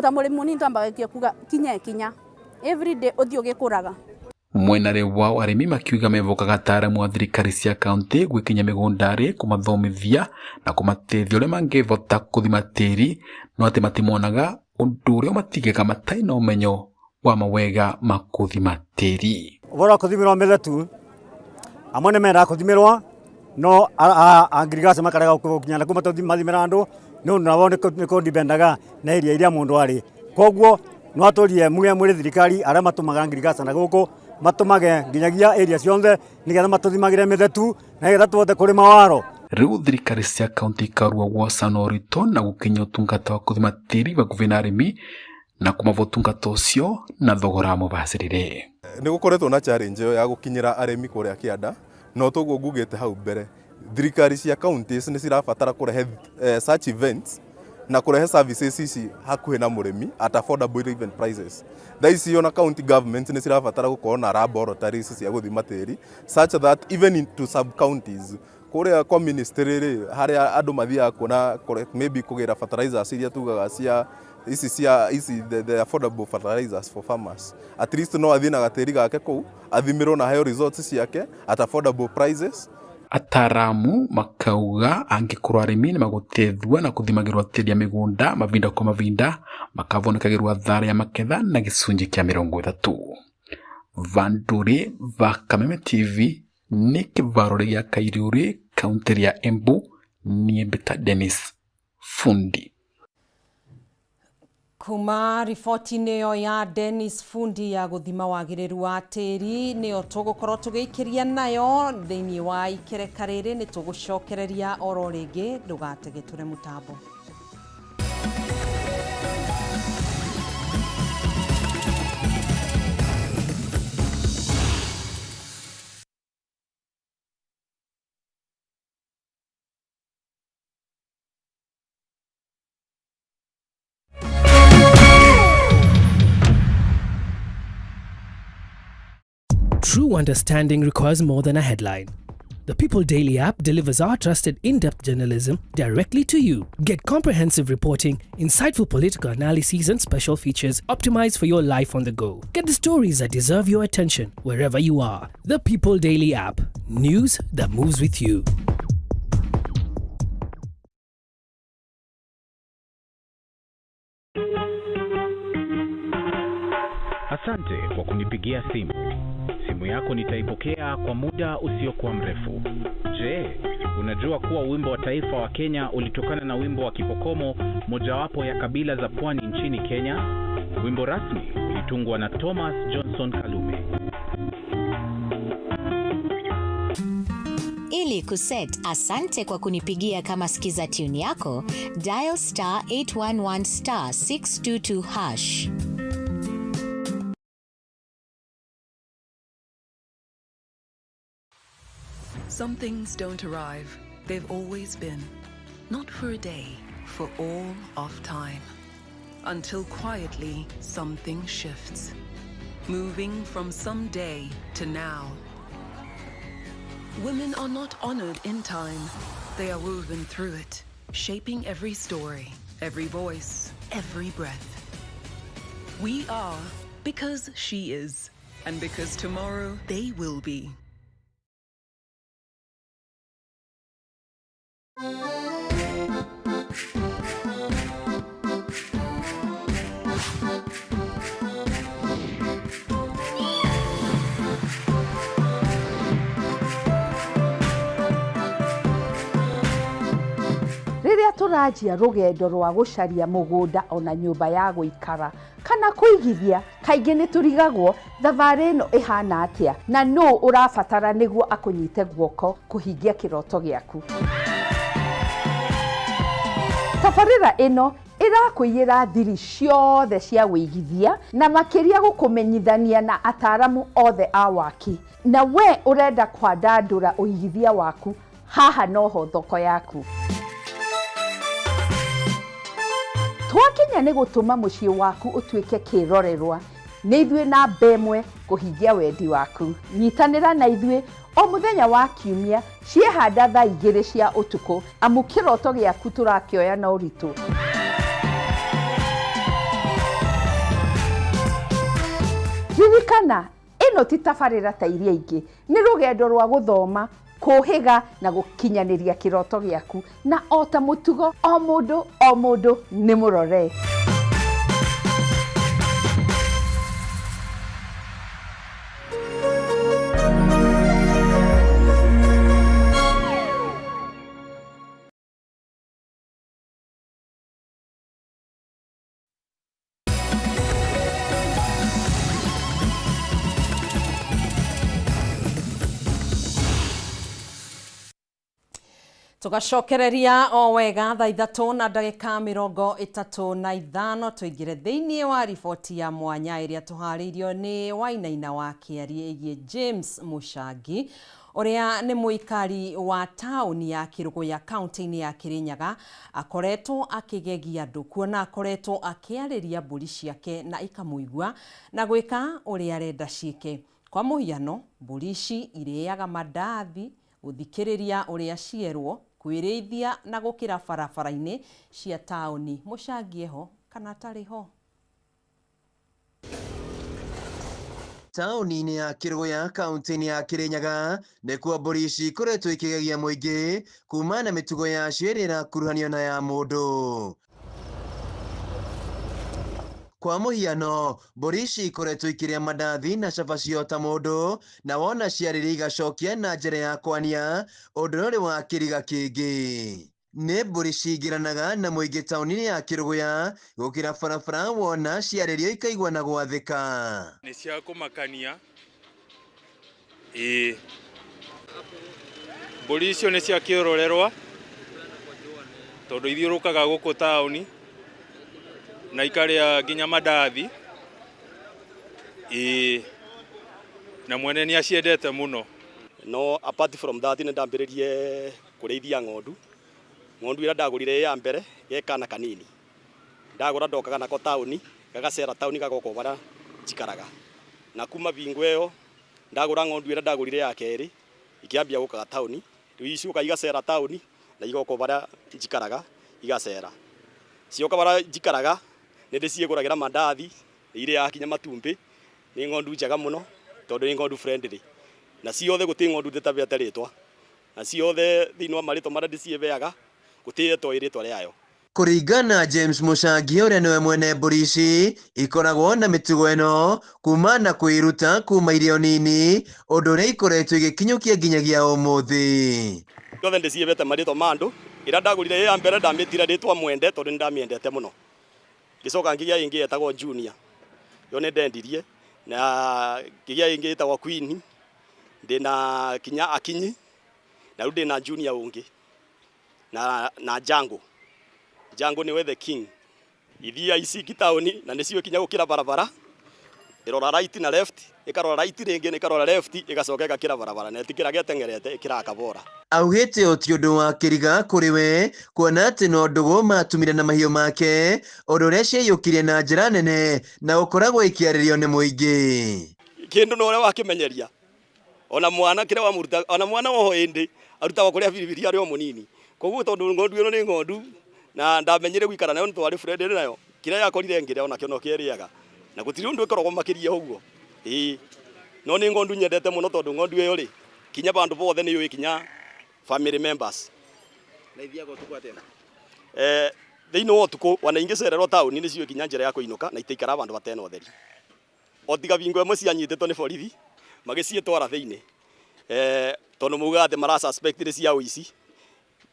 ta mũrĩmi mũnini twambagia kuga kinya kinya Every day ũthiĩ ũgĩkũraga. Mwena wao arĩmi makiuga mevokaga ataaramu a thirikari cia kaunti gwikinya mĩgũnda-rĩ kũmathomithia na kũmateithia ũrĩa mangĩvota kũthima tĩri no atĩ matimonaga ũndũ ũrĩa ũmatigaga matarĩ na ũmenyo wa mawega ma kũthima tĩri. Ũhoro wa kũthimĩrwo mĩthetu amwe nĩ mendaga kũthimĩrwo no angirigaca makarega gũkinya na kũu mathimĩra andũ nĩ ũndũ nao nĩ kũndipendaga na area iria mũndũ arĩ. Koguo no atũrie muge mwĩrĩ thirikari arĩa matũmaga ngirigaca na gũkũ matũmage nginyagia area ciothe nĩgetha matũthimagĩre mĩthetu na nĩgetha tũhote kũrĩma waro. Rĩu thirikari cia kaunti ikarua gwoca na ũritũ na gũkinyia ũtungata wa kũthima tĩri hakuhĩ na arĩmi na kũmava ũtungata ũcio na thogora mũbacĩrĩre. Nĩ gũkoretwo na challenge ĩyo ya gũkinyĩra arĩmi kũrĩa kĩanda no toguo ngugĩte hau mbere thirikari cia counties nĩ cirabatara kũrehe such events na kũrehe services ici hakuhĩ na mũrĩmi at affordable even prices. Thaa ici ona county government nĩ cirabatara gũkorwo na laboratories cia gũthima tĩri such that even into sub counties kũrĩa kwa ministry rĩ harĩa andũ mathiaga kuona maybe kũgĩra fertilizers iria tugaga cia ici cia ici the affordable fertilizers for farmers, at least no athiĩ na gatĩri gake kũu athimirwo na aheo results ciake at affordable prices. Ataaramu makauga angĩkorwo arĩmi nĩmagũteithua na kũthimagĩrwo tĩri ya mĩgũnda mavinda kwa mavinda makavonekagĩrwo thara ya maketha na gĩcunjĩ kĩa 30. Vandũrĩ va Kameme TV nĩ kĩvaro gĩa Kairũrĩ kaũntĩ ya Embu niĩ mbĩta Dennis Fundi. Kuma riboti-inĩ ĩyo ya Dennis Fundi ya gũthima wagĩrĩru wa tĩri nĩyo tũgũkorwo tũgĩikĩria nayo thĩinĩ wa ikereka rĩrĩ nĩ tũgũcokereria oro rĩngĩ ndũgategetũre mũtambo. True understanding requires more than a headline. The People Daily app delivers our trusted in-depth journalism directly to you. Get comprehensive reporting, insightful political analyses, and special features optimized for your life on the go. Get the stories that deserve your attention wherever you are. The People Daily app. News that moves with you. Asante kwa kunipigia simu. Simu yako nitaipokea kwa muda usiokuwa mrefu. Je, unajua kuwa wimbo wa taifa wa Kenya ulitokana na wimbo wa Kipokomo, mojawapo ya kabila za pwani nchini Kenya? Wimbo rasmi ulitungwa na Thomas Johnson Kalume. Ili kuset asante kwa kunipigia kama skiza tune yako, dial star 811 star 622 hash. Some things don't arrive, they've always been. Not for a day, for all of time. Until quietly, something shifts. Moving from someday to now. Women are not honored in time, they are woven through it, shaping every story, every voice, every breath. We are because she is, and because tomorrow they will be. Rĩrĩa tũranjia rũgendo rwa gũcaria mũgũnda ona nyũmba ya gũikara kana kũigithia, kaingĩ nĩ tũrigagwo thabarĩ ĩno ĩhana atĩa na nũ ũrabatara nĩguo akũnyite guoko kũhingia kĩroto gĩaku. Tabarĩra ĩno ĩrakũiyĩra thiri ciothe cia wĩigithia na makĩria gũkũmenyithania na ataramu othe a waki. Na we ũrenda kwandandũra ũigithia waku, haha noho thoko yaku. Twakinya nĩ gũtũma mũciĩ waku ũtuĩke kĩrorerwa, nĩ ithuĩ namba ĩmwe kũhingia wendi waku. Nyitanĩra na ithuĩ o mũthenya wa kiumia ciehanda thaa 2 cia ũtukũ, amu kĩroto gĩaku tũrakĩoya na ũritũ. Ririkana, ĩno ti tabarĩra ta iria ingĩ, nĩ rũgendo rwa gũthoma, kũhĩga na gũkinyanĩria kĩroto gĩaku. Na o ta mũtugo, o mũndũ o mũndũ nĩ mũrore. Tugacokereria o wega thaa 3 na ndagĩka 35, tũingĩre thĩinĩ wa riboti ya mwanya ĩrĩa tũharĩirio nĩ Wainaina wa Kĩarie ĩgiĩ James Mũcangi, ũrĩa nĩ mũikari wa taũni ya Kĩrũgũya kaunti-inĩ ya Kĩrĩnyaga. Akoretwo akĩgegia andũ kuona akoretwo akĩarĩria mbũri ciake na ikamũigua na gwĩka ũrĩa arenda ciĩke. Kwa mũhiano, mbũri ici irĩaga mandathi, gũthikĩrĩria ũrĩa cierwo, kwĩrĩithia na gũkĩra barabara-inĩ cia taũni. Mũcangi eho kana atarĩ ho? Taũni-inĩ ya Kĩrũgũya kaunti-inĩ ya Kĩrĩnyaga nĩkuo mbũri ici ikoretwo ikĩgegia mũingĩ kuma na mĩtugo yacio ĩrĩa ĩrakuruhanio na ya mũndũ. Kwa mũhiano, mbũri ici ikoretwo ikĩrĩa mandathi na cabaci o ta mũndũ, na wona ciarĩria igacokia na njĩra ya kwania, ũndũ ũrĩa ũrĩ wa kĩriga kĩngĩ. Nĩ mbũri cingĩranaga na mũingĩ taũni-inĩ ya Kĩrũgũya gũkĩra barabara, wona ciarĩrio ikaigua na gwathĩka. Nĩ cia kũmakania, ĩĩ. Mbũri icio nĩ cia kĩrorerwa tondũ ithiũrũkaga gũkũ taũni na ikarĩa nginya mandathi, ĩĩ, na mwene nĩ aciendete mũno. No apart from that, nĩ ndambĩrĩrie kũrĩithia ng'ondu. Ng'ondu ĩrĩa ndagũrire ĩ ya mbere ge kana kanini, ndagũra ndokaga nako taũni, gagacera taũni, gagoka o harĩa njikaraga. Na kuma bingo ĩyo ndagũra ng'ondu ĩrĩa ndagũrire ya kerĩ, ikĩambia gũkaga taũni. Rĩu icokaga igacera taũni na igoka o harĩa njikaraga igacera. Cioka harĩa njikaraga nĩ ndĩciĩgũragĩra mandathi, nĩ irĩaga kinya matumbĩ. Nĩ ng'ondu njega mũno tondũ nĩ ng'ondu friendly. Na ciothe gũtirĩ ng'ondu ndĩtabete rĩtwa. Na ciothe thĩinĩ wa marĩtwa marĩa ndĩciheaga, gũtirĩ ĩtoĩ rĩtwa rĩayo. Kũringana na James Mũcangi ũrĩa nĩwe mwene mbũri ici, ikoragwo na mĩtugo ĩno kuma na kwĩruta kuma irĩ o nini, ũndũ ũrĩa ikoretwo igĩkinyũkia nginyagia ũmũthĩ. Ciothe ndĩcihete marĩtwa ma andũ. Ĩrĩa ndagũrire ĩ ya mbere ndamĩtire rĩtwa Mwende tondũ nĩ ndamĩendete mũno. Ngĩcoka ngĩgĩa ĩngĩ yetagwo Junior, ĩyo nĩ ndendirie, na ngĩgĩa ĩngĩ ĩtagwo Queen, ndĩna kinya Akinyi, na rĩu ndĩna Junior ũngĩ na Jango. Jango nĩwe the king. Ithiaga ici ingĩ taũni na nĩcio ikinya gũkĩra barabara, ĩrora right na left, ĩkarora right rĩngĩ na ĩkarora left, ĩgacoka ĩgakĩra barabara na ĩtikĩraga ĩteng'erete, ĩkĩraga kabora. Augĩte ũyũ ti ũndũ wa kĩriga kũrĩ we kuona atĩ no ndũgũ matumire na mahiũ make, ũndũ ũrĩa ciaiyũkirie na njĩra nene na gũkoragwo ikĩarĩrio nĩ mũingĩ. Kĩndũ na ũrĩa wakĩmenyeria ona mwana kĩrĩa wamũruta, ona mwana oho ĩndĩ arutagwo kũrĩa biribiri arĩ o mũnini. Koguo tondũ ng'ondu ĩno nĩ ng'ondu na ndamenyire gũikara nayo, nĩ twarĩ friend nayo, kĩrĩa yakorire ngĩrĩa onakĩo no kĩrĩaga, na gũtirĩ ũndũ ĩkoragwo makĩria ũguo, ĩĩ. No nĩ ng'ondu nyendete mũno tondũ ng'ondu ĩyo rĩ, kinya bandũ bothe nĩ yũĩ, kinya family members. Na ithiaga ũtukũ atĩa? Thĩinĩ wa ũtukũ ona ingĩcererwo taũni nĩ ciũĩ kinya njĩra ya kũinũka na itiikaraga bandũ batena ũtheri. O tiga bingo ĩmwe cianyitĩtwo nĩ borithi magĩciĩtwara thĩinĩ, tondũ maugaga atĩ mara suspect nĩ cia ũici.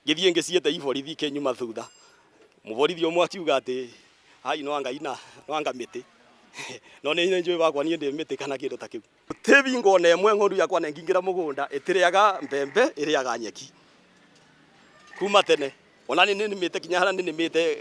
Ngĩthiĩ ngĩciĩte i borithi ikĩnyuma thutha. Mũborithi ũmwe akiuga atĩ ai no anga ina, no anga mĩtĩ. No nĩ njũĩ bakwa niĩ ndĩ mĩtĩ kana kĩndũ ta kĩu. Gũtirĩ bingo ona ĩmwe ng'ondu yakwa nengingĩra mũgũnda ĩtĩrĩaga mbembe, ĩrĩaga nyeki. Kuma tene. Ona nĩ nĩmĩte kinya harĩa nĩ nĩmĩte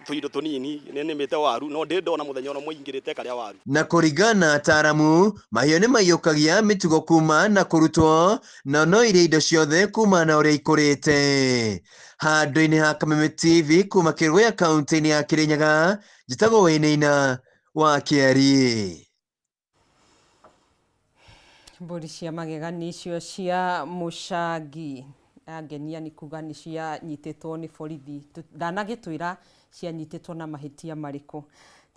tũindo tũnini, nĩ nĩmĩte waru, no ndĩ ndona mũthenya ona ũmwe ingĩrĩte ĩkarĩa waru. Na kũringana na ataaramu, mahiũ nĩ maiyũkagia mĩtugo kuma na kũrutwo, na no irĩe indo ciothe kuma na ũrĩa ikũrĩte. Handũ-inĩ ha Kameme TV kuma Kĩrũgũya kaunti-inĩ ya Kĩrĩnyaga, njĩtagwo Wainaina wa Kĩariĩ. Mbũri cia magegania icio cia mũcangi angenia nĩ kuga nĩ cianyitĩtwo nĩ borithi. Ndanagĩtwĩra cianyitĩtwo na mahĩtia marĩkũ.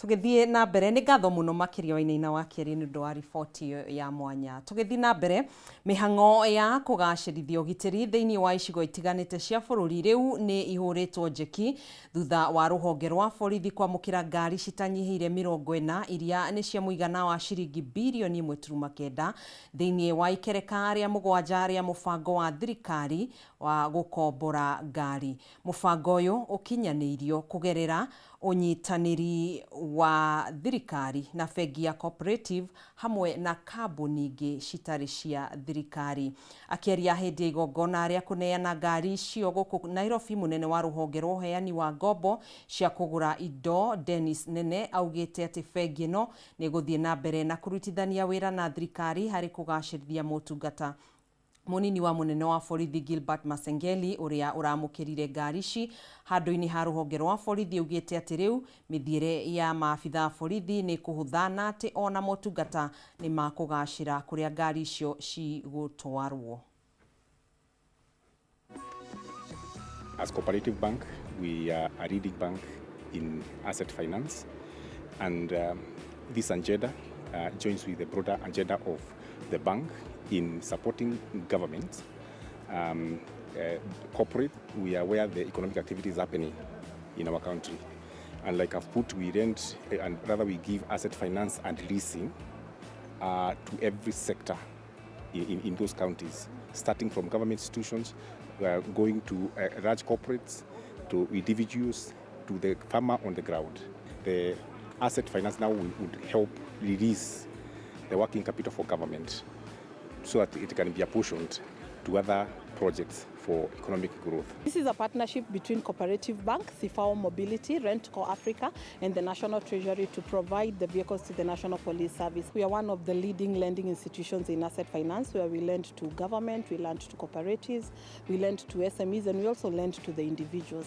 Tũgĩthiĩ na mbere, nĩ ngatho mũno makĩria Wainaina wa Kerĩ nĩ ũndũ wa riboti ĩyo ya mwanya. Tũgĩthiĩ na mbere, mĩhang'o ya kũgacĩrithia ũgitĩri thĩinĩ wa icigo itiganĩte cia bũrũri rĩu nĩ ihũrĩtwo njeki thutha wa rũhonge rwa borithi kwamũkĩra ngari citanyihĩire 40 iria nĩ cia mũigana wa ciringi birioni 1.9 thĩinĩ wa ikereka rĩa mũgwanja rĩa mũbango wa thirikari wa gũkombora ngari. Mũbango ũyũ ũkinyanĩirio kũgerera ũnyitanĩri wa thirikari na bengi ya Cooperative hamwe na kambuni ingĩ citarĩ cia thirikari. Akĩaria hĩndĩ ya igongona rĩa kũneana ngari icio gũkũ Nairobi, mũnene wa rũhonge rwa ũheani wa ngombo cia kũgũra indo Dennis Nene augĩte atĩ bengi ĩno nĩ ĩgũthiĩ na mbere na kũrutithania wĩra na thirikari harĩ kũgacĩrithia motungata. Mũnini wa mũnene wa borithi Gilbert Masengeli ũrĩa ũramũkĩrire ngari ici handũ-inĩ ha rũhonge rwa borithi augĩte atĩ rĩu mĩthiĩre ya maabitha a borithi nĩ ĩkũhũtha na atĩ ona motungata nĩ makũgacĩra kũrĩa ngari icio cigũtwarwo. As Cooperative Bank, we are a leading bank in asset finance, and this agenda joins with the broader agenda of the bank in supporting government, corporate. We are where the economic activity is happening in our country. And like I've put, we rent, and rather we give asset finance and leasing to every sector in those counties, starting from government institutions, going to large corporates, to individuals, to the farmer on the ground. The asset finance now would help release the working capital for government so that it can be apportioned to other projects for economic growth. This is a partnership between Cooperative Bank, CIFAO Mobility, Rentco Africa, and the National Treasury to provide the vehicles to the National Police Service. We are one of the leading lending institutions in asset finance, where we lend to government, we lend to cooperatives, we lend to SMEs, and we also lend to the individuals.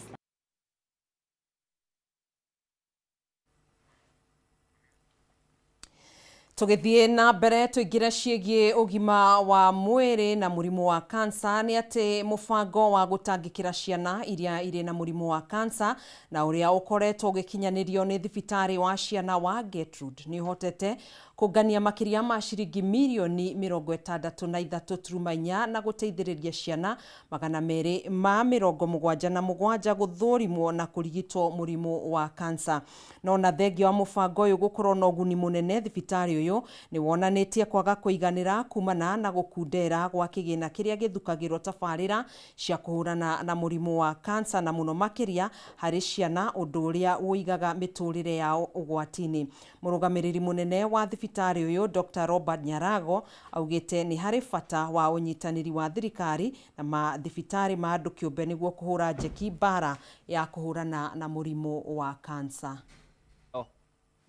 Tũgĩthiĩ na mbere tũingĩre ciĩgiĩ ũgima wa mwĩrĩ na mũrimũ wa kansa nĩ atĩ mũbango wa gũtangĩkĩra ciana iria irĩ na mũrimũ wa kansa na ũrĩa ũkoretwo ũgĩkinyanĩrio nĩ thibitarĩ wa ciana wa Gertrude nĩ ũhotete kũngania makĩria ma ciringi mirioni 63.4 na gũteithĩrĩria ciana 277 gũthũrimwo na kũrigitwo mũrimũ wa kansa. No na thengia wa mũbango ũyũ gũkorwo na ũguni mũnene, thibitarĩ ũyũ nĩ wonanĩtie kwaga kũiganĩra kumana na gũkundera gwa kĩgĩna kĩrĩa gĩthukagĩrwo tabarĩra cia kũhũrana na mũrimũ wa kansa na mũno makĩria harĩ ciana, ũndũ ũrĩa ũigaga mĩtũrĩre yao ũgwati-inĩ. Mũrũgamĩrĩri mũnene wa thibitarĩ ũyũ Dr. Robert Nyarago augĩte nĩ harĩ bata wa ũnyitanĩri wa thirikari na mathibitarĩ ma andũ kĩũmbe nĩguo kũhũra njeki mbara ya kũhũrana na mũrimũ wa kansa.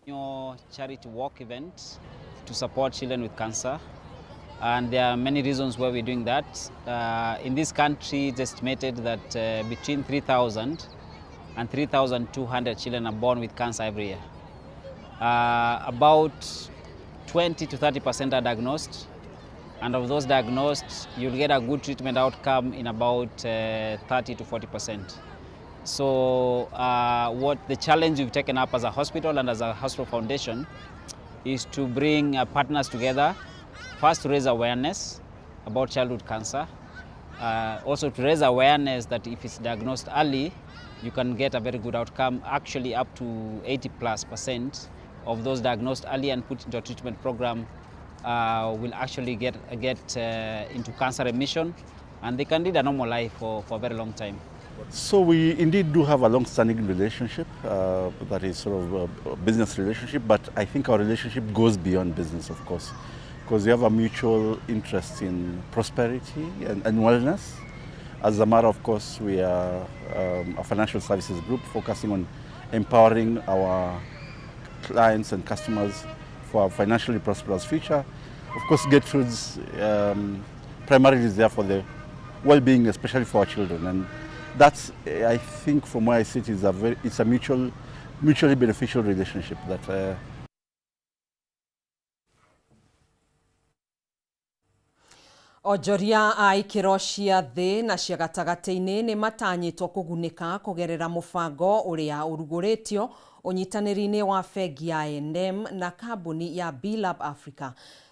Your charity walk event to support children with cancer, and there are many reasons why we're doing that. In this country, it's estimated that between 3,000 and 3,200 children are born with cancer every year. About 20 to 30% are diagnosed, and of those diagnosed, you'll get a good treatment outcome in about 30 to 40%. So what the challenge we've taken up as a hospital and as a hospital foundation is to bring partners together, first to raise awareness about childhood cancer, also to raise awareness that if it's diagnosed early, you can get a very good outcome, actually up to 80+% of those diagnosed early and put into a treatment program will actually get into cancer remission, and they can lead a normal life for a very long time. So we indeed do have a long-standing relationship, that is sort of a business relationship, but I think our relationship goes beyond business, of course, because we have a mutual interest in prosperity and wellness. As Zamara, of course, we are a financial services group focusing on empowering our clients and customers for a financially prosperous future. Of course, Gertrude's primarily is there for the well-being, especially for our children. And that's, I think, from where I sit, is it's a mutually beneficial relationship that. Onjoria a ikĩro cia thĩ na cia gatagatĩ-inĩ nĩ matanyĩtwo kũgunĩka kũgerera mũbango ũrĩa ũrugũrĩtio ũnyitanĩri-inĩ wa bengi ya I&M na kambuni ya B-Lab Africa.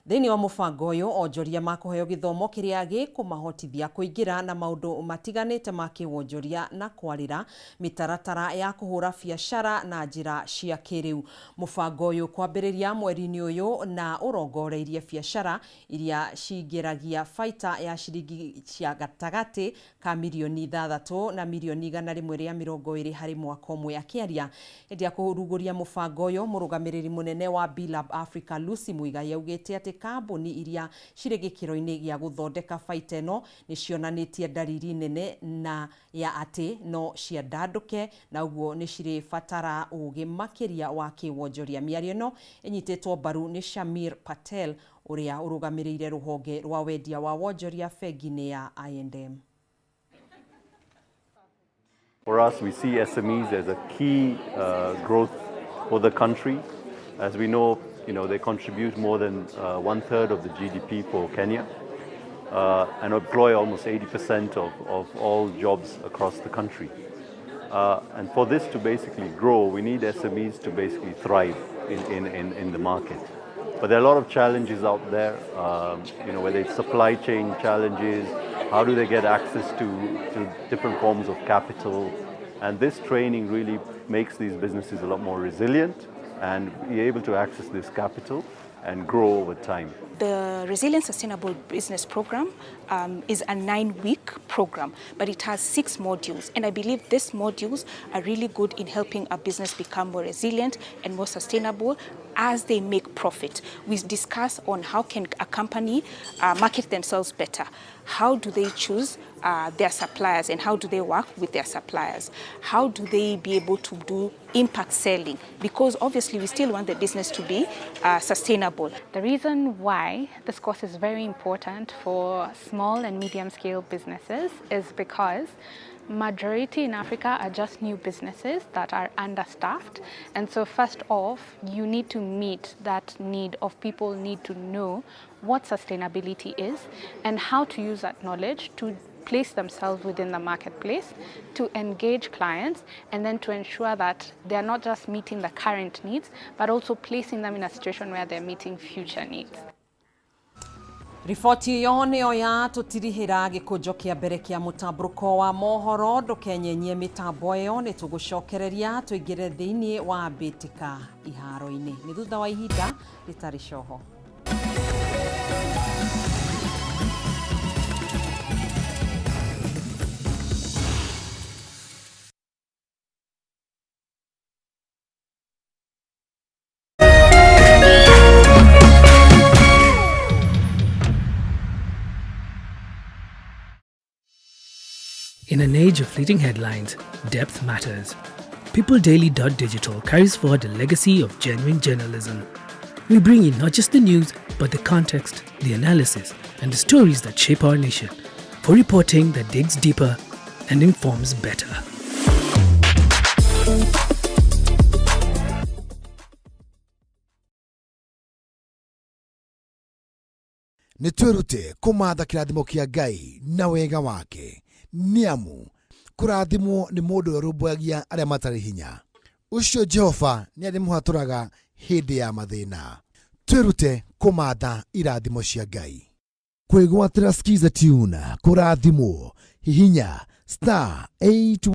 Thĩinĩ wa mũbango ũyũ, onjoria makũheo gĩthomo kĩrĩa gĩkũmahotithia kũingĩra na maũndũ matiganĩte ma kĩwonjoria na kwarĩra mĩtaratara ya kũhũra biacara na njĩra cia kĩrĩu. Mũbango ũyũ kwambĩrĩria mweri-inĩ ũyũ na ũrongoreirie biacara iria cingĩragia baita ya ciringi cia gatagatĩ ka mirioni 6 na mirioni 120 harĩ mwaka ũmwe. Akĩaria hĩndĩ ya kũrugũria mũbango ũyũ, mũrũgamĩrĩri mũnene wa B-Lab Africa Lucy Muigai augĩte atĩ kambuni iria cirĩ gĩkĩro-inĩ gĩa gũthondeka baita ĩno nĩ cionanĩtie ndariri nene na ya atĩ no ciandandũke na ũguo nĩ cirĩbatara ũgĩ makĩria wa kĩwonjoria. Mĩario ĩno ĩnyitĩtwo mbaru nĩ Shamir Patel ũrĩa ũrũgamĩrĩire rũhonge rwa wendia wa wonjoria bengi-inĩ ya I&M. For us, we see SMEs as a key growth for the country. As we know, they contribute more than 1/3 of the GDP for Kenya and employ almost 80% of all jobs across the country. And for this to basically grow, we need SMEs to basically thrive in the market. But there are a lot of challenges out there, whether it's supply chain challenges, how do they get access to different forms of capital? And this training really makes these businesses a lot more resilient and be able to access this capital and grow over time. The Resilient Sustainable Business Program is a 9-week program, but it has 6 modules. And I believe these modules are really good in helping a business become more resilient and more sustainable as they make profit. We discuss on how can a company market themselves better. How do they choose their suppliers and how do they work with their suppliers? How do they be able to do impact selling? Because obviously we still want the business to be sustainable. The reason why this course is very important for small and medium scale businesses is because majority in Africa are just new businesses that are understaffed. And so first off, you need to meet that need of people need to know what sustainability is and how to use that knowledge to place themselves within the marketplace, to engage clients, and then to ensure that they're not just meeting the current needs, but also placing them in a situation where they're meeting future needs. Riboti ĩyo nĩyo ya tũtirihĩra gĩkũnjo kĩa mbere kĩa mũtambũrũko wa mohoro. Ndũkenyenyie mĩtambo ĩyo, nĩ tũgũcokereria tũingĩre thĩinĩ wa mbĩtĩka iharo-inĩ nĩ thutha wa ihinda rĩtarĩ coho. In an age of fleeting headlines, depth matters. PeopleDaily.digital carries forward the legacy of genuine journalism. We bring you not just the news, but the context, the analysis, and the stories that shape our nation, for reporting that digs deeper and informs better. Nĩ twĩrute kũmatha kĩrathimo kĩa Ngai na wega wake, nĩ amu kũrathimwo nĩ mũndũ ũrĩa ũrũmbũyagia arĩa matarĩ hinya. Ũcio Jehova nĩ arĩmũhatũraga hĩndĩ ya mathĩna. Twĩrute kũmatha irathimo cia Ngai. Kwĩgwatĩra Skiza Tune, kũrathimwo, hihinya star 8.